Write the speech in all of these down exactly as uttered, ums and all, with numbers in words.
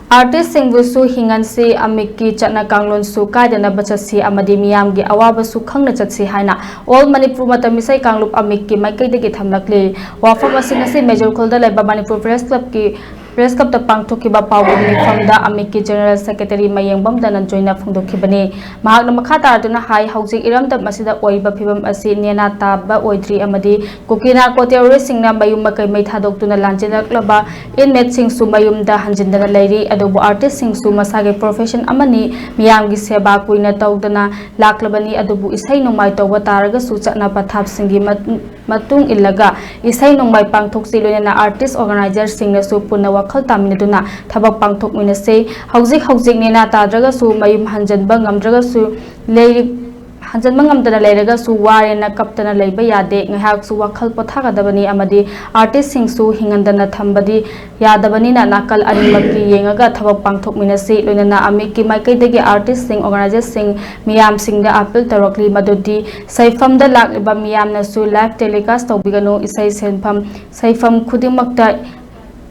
ꯑꯥꯔꯇꯤꯁꯁꯤꯡꯕꯨꯁꯨ ꯍꯤꯡꯍꯟꯁꯤ, ꯑꯃꯤꯛꯀꯤ ꯆꯠꯅ ꯀꯥꯡꯂꯣꯟꯁꯨ ꯀꯥꯏꯗꯅꯕ ꯆꯠꯁꯤ ꯑꯃꯗꯤ ꯃꯤꯌꯥꯝꯒꯤ ꯑꯋꯥꯕꯁꯨ ꯈꯪꯅ ꯆꯠꯁꯤ ꯍꯥꯏꯅ ꯑꯣꯜ ꯃꯅꯤꯄꯨꯔ ꯃꯇꯝ ꯏꯁꯩ ꯀꯥꯡꯂꯨꯞ ꯑꯃꯤꯛꯀꯤ ꯃꯥꯏꯀꯩꯗꯒꯤ ꯊꯝꯂꯛꯂꯤ꯫ ꯋꯥꯐꯝ ꯑꯁꯤ ꯉꯁꯤ ꯃꯦꯖꯣꯔ ꯈꯨꯜꯗ ꯂꯩꯕ ꯃꯅꯤꯄꯨꯔ ꯄ꯭ꯔꯦꯁ ꯀ꯭ꯂꯕꯀꯤ ꯄ꯭ꯔꯦꯁ ꯀ꯭ꯂꯕꯇ ꯄꯥꯡꯊꯣꯛꯈꯤꯕ ꯄꯥꯎꯒꯤ ꯃꯤꯐꯝꯗ ꯑꯃꯤꯛꯀꯤ ꯖꯦꯅꯔꯦꯜ ꯁꯦꯀ꯭ꯔꯦꯇꯔꯤ ꯃꯌꯦꯡꯕꯝ ꯙꯅꯟꯖꯣꯏꯅ ꯐꯣꯡꯗꯣꯛꯈꯤꯕꯅꯤ꯫ ꯃꯍꯥꯛꯅ ꯃꯈꯥ ꯇꯥꯗꯨꯅ ꯍꯥꯏ, ꯍꯧꯖꯤꯛ ꯏꯔꯝꯗꯝ ꯑꯁꯤꯗ ꯑꯣꯏꯔꯤꯕ ꯐꯤꯕꯝ ꯑꯁꯤ ꯅꯦꯅꯥ ꯇꯥꯕ ꯑꯣꯏꯗ꯭ꯔꯤ ꯑꯃꯗꯤ ꯀꯨꯀꯤ ꯅꯥꯔꯀꯣ ꯇꯦꯔꯣꯔꯤꯁꯁꯤꯡꯅ ꯃꯌꯨꯝ ꯃꯀꯩ ꯃꯩ ꯊꯥꯗꯣꯛꯇꯨꯅ ꯂꯥꯟꯖꯦꯜꯂꯛꯂꯕ ꯏꯟꯃꯦꯠꯁꯤꯡꯁꯨ ꯃꯌꯨꯝꯗ ꯍꯟꯖꯤꯟꯗꯅ ꯂꯩꯔꯤ꯫ ꯑꯗꯨꯕꯨ ꯑꯥꯔꯇꯤꯁꯁꯤꯡꯁꯨ ꯃꯁꯥꯒꯤ ꯄ꯭ꯔꯣꯐꯦꯁꯟ ꯑꯃꯅꯤ, ꯃꯤꯌꯥꯝꯒꯤ ꯁꯦꯕꯥ ꯀꯨꯏꯅ ꯇꯧꯗꯅ ꯂꯥꯛꯂꯕꯅꯤ꯫ ꯑꯗꯨꯕꯨ ꯏꯁꯩ ꯅꯣꯡꯃꯥꯏ ꯇꯧꯕ ꯇꯥꯔꯒꯁꯨ ꯆꯠꯅ ꯄꯊꯥꯞꯁꯤꯡꯒꯤ ꯃꯠ-, ꯃꯇꯨꯡ ꯏꯜꯂꯒ ꯏꯁꯩ ꯅꯣꯡꯃꯥꯏ ꯄꯥꯡꯊꯣꯛꯁꯤ, ꯂꯣꯏꯅꯅ ꯑꯥꯔꯇꯤꯁ ꯑꯣꯔꯒꯅꯥꯏꯖꯔꯁꯤꯡꯅꯁꯨ ꯄꯨꯟꯅ ꯋꯥꯈꯜ ꯇꯥꯃꯤꯟꯅꯗꯨꯅ ꯊꯕꯛ ꯄꯥꯡꯊꯣꯛꯃꯤꯟꯅꯁꯤ꯫ ꯍꯧꯖꯤꯛ ꯍꯧꯖꯤꯛ ꯅꯦꯅꯥ ꯇꯥꯗ꯭ꯔꯒꯁꯨ, ꯃꯌꯨꯝ ꯍꯟꯖꯤꯟꯕ ꯉꯝꯗ꯭ꯔꯒꯁꯨ, ꯂꯩꯔꯤꯕ ꯍꯟꯖꯤꯟꯕ ꯉꯝꯗꯅ ꯂꯩꯔꯒꯁꯨ ꯋꯥꯔꯦꯅ ꯀꯞꯇꯅ ꯂꯩꯕ ꯌꯥꯗꯦ꯫ ꯉꯥꯏꯍꯥꯛꯁꯨ ꯋꯥꯈꯜ ꯄꯣꯊꯥꯒꯗꯕꯅꯤ ꯑꯃꯗꯤ ꯑꯥꯔꯇꯤꯁꯁꯤꯡꯁꯨ ꯍꯤꯡꯍꯟꯗꯅ ꯊꯝꯕꯗꯤ ꯌꯥꯗꯕꯅꯤꯅ ꯅꯥꯀꯜ ꯑꯅꯤꯃꯛꯀꯤ ꯌꯦꯡꯉꯒ ꯊꯕꯛ ꯄꯥꯡꯊꯣꯛꯃꯤꯟꯅꯁꯤ꯫ ꯂꯣꯏꯅꯅ ꯑꯃꯤꯛꯀꯤ ꯃꯥꯏꯀꯩꯗꯒꯤ ꯑꯥꯔꯇꯤꯁꯁꯤꯡ, ꯑꯣꯔꯒꯅꯥꯏꯖꯔꯁꯤꯡ ꯃꯤꯌꯥꯝꯁꯤꯡꯗ ꯑꯥꯄꯤꯜ ꯇꯧꯔꯛꯂꯤ ꯃꯗꯨꯗꯤ ꯁꯩꯐꯝꯗ ꯂꯥꯛꯂꯤꯕ ꯃꯤꯌꯥꯝꯅꯁꯨ ꯂꯥꯏꯚ ꯇꯦꯂꯤꯀꯥꯁ ꯇꯧꯕꯤꯒꯅꯨ꯫ ꯏꯁꯩ ꯁꯦꯟꯐꯝ, ꯁꯩꯐꯝ ꯈꯨꯗꯤꯡꯃꯛꯇ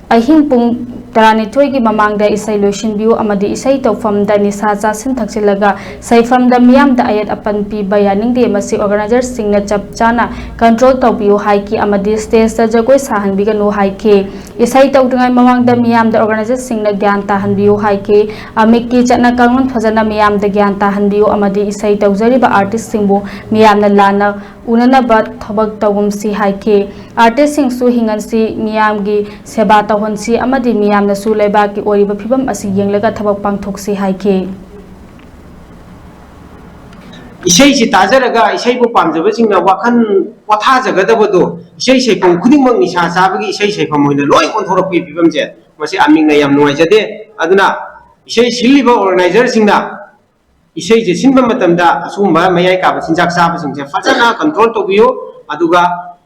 ꯑꯍꯤꯡ ꯄꯨꯡ ꯇꯔꯥꯅꯤꯊꯣꯏꯒꯤ ꯃꯃꯥꯡꯗ ꯏꯁꯩ ꯂꯣꯏꯁꯤꯟꯕꯤꯌꯨ ꯑꯃꯗꯤ ꯏꯁꯩ ꯇꯧꯐꯝꯗ ꯅꯤꯁꯥ ꯆꯥꯁꯤꯟ ꯊꯛꯆꯤꯜꯂꯒ ꯁꯩꯐꯝꯗ ꯃꯤꯌꯥꯝꯗ ꯑꯌꯦꯠ ꯑꯄꯟ ꯄꯤꯕ ꯌꯥꯅꯤꯡꯗꯦ꯫ ꯃꯁꯤ ꯑꯣꯔꯒꯅꯥꯏꯖꯔꯁꯤꯡꯅ ꯆꯞ ꯆꯥꯅ ꯀꯟꯇ꯭ꯔꯣꯜ ꯇꯧꯕꯤꯌꯨ ꯍꯥꯏꯈꯤ ꯑꯃꯗꯤ ꯁ꯭ꯇꯦꯖꯇ ꯖꯒꯣꯏ ꯁꯥꯍꯟꯕꯤꯒꯅꯨ ꯍꯥꯏꯈꯤ꯫ ꯏꯁꯩ ꯇꯧꯗ꯭ꯔꯤꯉꯩ ꯃꯃꯥꯡꯗ ꯃꯤꯌꯥꯝꯗ ꯑꯣꯔꯒꯅꯥꯏꯖꯔꯁꯤꯡꯅ ꯒ꯭ꯌꯥꯟ ꯇꯥꯍꯟꯕꯤꯌꯨ ꯍꯥꯏꯈꯤ꯫ ꯑꯃꯤꯛꯀꯤ ꯆꯠꯅ ꯀꯥꯡꯂꯣꯟ ꯐꯖꯅ ꯃꯤꯌꯥꯝꯗ ꯒ꯭ꯌꯥꯟ ꯇꯥꯍꯟꯕꯤꯌꯨ ꯑꯃꯗꯤ ꯏꯁꯩ ꯇꯧꯖꯔꯤꯕ ꯑꯥꯔꯇꯤꯁꯁꯤꯡꯕꯨ ꯃꯤꯌꯥꯝꯅ ꯂꯥꯟꯅ ꯎꯅꯅꯕ ꯊꯕꯛ ꯇꯧꯒꯨꯝꯁꯤ ꯍꯥꯏꯈꯤ꯫ ꯑꯥꯔꯇꯤꯁꯁꯤꯡꯁꯨ ꯍꯤꯡꯍꯟꯁꯤ, ꯃꯤꯌꯥꯝꯒꯤ ꯁꯦꯕꯥ ꯇꯧꯍꯟꯁꯤ ꯑꯃꯗꯤ ꯃꯤꯌꯥꯝꯅꯁꯨ ꯂꯩꯕꯥꯛꯀꯤ ꯑꯣꯏꯔꯤꯕ ꯐꯤꯕꯝ ꯑꯁꯤ ꯌꯦꯡꯂꯒ ꯊꯕꯛ ꯄꯥꯡꯊꯣꯛꯁꯤ ꯍꯥꯏꯈꯤ꯫ ꯏꯁꯩꯁꯤ ꯇꯥꯖꯔꯒ ꯏꯁꯩꯕꯨ ꯄꯥꯝꯖꯕꯁꯤꯡꯅ ꯋꯥꯈꯜ ꯄꯣꯊꯥꯖꯒꯗꯕꯗꯣ ꯏꯁꯩ ꯁꯩꯐꯝ ꯈꯨꯗꯤꯡꯃꯛ ꯅꯤꯁꯥ ꯆꯥꯕꯒꯤ ꯏꯁꯩ ꯁꯩꯐꯝ ꯑꯣꯏꯅ ꯂꯣꯏ ꯑꯣꯟꯊꯣꯔꯛꯄꯒꯤ ꯐꯤꯕꯝꯁꯦ ꯃꯁꯤ ꯑꯃꯤꯛꯅ ꯌꯥꯝ ꯅꯨꯡꯉꯥꯏꯖꯗꯦ꯫ ꯑꯗꯨꯅ ꯏꯁꯩ ꯁꯤꯜꯂꯤꯕ ꯑꯣꯔꯒꯅꯥꯏꯖꯔꯁꯤꯡꯅ ꯏꯁꯩꯁꯦ ꯁꯤꯟꯕ ꯃꯇꯝꯗ ꯑꯁꯤꯒꯨꯝꯕ ꯃꯌꯥꯏ ꯀꯥꯕ ꯆꯤꯟꯖꯥꯛ ꯆꯥꯕꯁꯤꯡꯁꯦ ꯐꯖꯅ ꯀꯟꯇ꯭ꯔꯣꯜ ꯇꯧꯕꯤꯌꯨ꯫ ꯑꯗꯨꯒ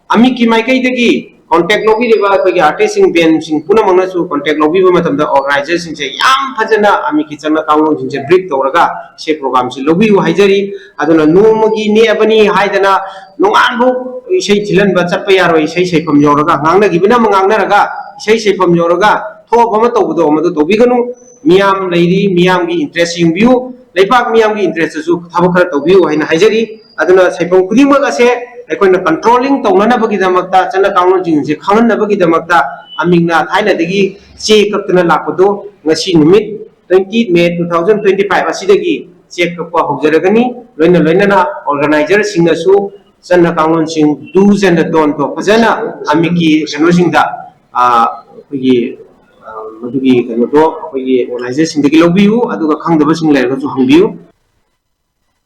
ꯑꯃꯤꯛꯀꯤ ꯃꯥꯏꯀꯩꯗꯒꯤ ꯀꯣꯟꯇꯦꯛ ꯂꯧꯕꯤꯔꯤꯕ ꯑꯩꯈꯣꯏꯒꯤ ꯑꯥꯔꯇꯤꯁꯁꯤꯡ, ꯕꯦꯟꯁꯤꯡ ꯄꯨꯝꯅꯃꯛꯅꯁꯨ ꯀꯣꯟꯇꯦꯛ ꯂꯧꯕꯤꯕ ꯃꯇꯝꯗ ꯑꯣꯔꯒꯅꯥꯏꯖꯔꯁꯤꯡꯁꯦ ꯌꯥꯝ ꯐꯖꯅ ꯑꯃꯤꯛꯀꯤ ꯆꯠꯅ ꯀꯥꯡꯂꯣꯟꯁꯤꯡꯁꯦ ꯕ꯭ꯔꯤꯐ ꯇꯧꯔꯒ ꯏꯁꯩ ꯄ꯭ꯔꯣꯒ꯭ꯔꯥꯝꯁꯤ ꯂꯧꯕꯤꯌꯨ ꯍꯥꯏꯖꯔꯤ꯫ ꯑꯗꯨꯅ ꯅꯣꯡꯃꯒꯤ ꯅꯦꯛꯑꯕꯅꯤ ꯍꯥꯏꯗꯅ ꯅꯣꯡꯉꯥꯟꯕꯨ ꯏꯁꯩ ꯊꯤꯜꯍꯟꯕ ꯆꯠꯄ ꯌꯥꯔꯣꯏ꯫ ꯏꯁꯩ ꯁꯩꯐꯝ ꯌꯧꯔꯒ ꯉꯥꯡꯅꯈꯤꯕꯅ ꯑꯃ ꯉꯥꯡꯅꯔꯒ ꯏꯁꯩ ꯁꯩꯐꯝ ꯌꯧꯔꯒ ꯊꯣꯛ ꯑꯃ ꯇꯧꯕꯗꯣ ꯃꯗꯨ ꯇꯧꯕꯤꯒꯅꯨ꯫ ꯃꯤꯌꯥꯝ ꯂꯩꯔꯤ, ꯃꯤꯌꯥꯝꯒꯤ interest ꯌꯦꯡꯕꯤꯌꯨ, ꯂꯩꯕꯥꯛ ꯃꯤꯌꯥꯝꯒꯤ interest ꯇꯁꯨ ꯊꯕꯛ ꯈꯔ ꯇꯧꯕꯤꯌꯨ ꯍꯥꯏꯅ ꯍꯥꯏꯖꯔꯤ꯫ ꯑꯗꯨꯅ ꯁꯥꯏꯄꯝ ꯈꯨꯗꯤꯡꯃꯛ ꯑꯁꯦ ꯑꯩꯈꯣꯏꯅ controlling ꯇꯧꯅꯅꯕꯒꯤꯗꯃꯛꯇ, ꯆꯠꯅ ꯀꯥꯡꯂꯣꯟꯁꯤꯡꯁꯦ ꯈꯪꯍꯟꯅꯕꯒꯤꯗꯃꯛꯇ ꯑꯃꯤꯛꯅ ꯊꯥꯏꯅꯗꯒꯤ ꯆꯦ ꯀꯛꯇꯅ ꯂꯥꯛꯄꯗꯣ ꯉꯁꯤ ꯅꯨꯃꯤꯠ twenty May two thousand twenty five ꯑꯁꯤꯗꯒꯤ ꯆꯦ ꯀꯛꯄ ꯍꯧꯖꯔꯒꯅꯤ꯫ ꯂꯣꯏꯅ ꯂꯣꯏꯅꯅ organizer ꯁꯤꯡꯅꯁꯨ ꯆꯠꯅ ꯀꯥꯡꯂꯣꯟꯁꯤꯡ, do's and the don't ꯗꯣ ꯐꯖꯅ ꯑꯃꯤꯛꯀꯤ ꯀꯩꯅꯣꯁꯤꯡꯗ, ꯑ, ꯑꯩꯈꯣꯏꯒꯤ, ꯑ, ꯃꯗꯨꯒꯤ ꯀꯩꯅꯣꯗꯣ ꯑꯩꯈꯣꯏꯒꯤ organizer ꯁꯤꯡꯗꯒꯤ ꯂꯧꯕꯤꯌꯨ, ꯑꯗꯨꯒ ꯈꯪꯗꯕꯁꯤꯡ ꯂꯩꯔꯒꯁꯨ ꯍꯪꯕꯤꯌꯨ꯫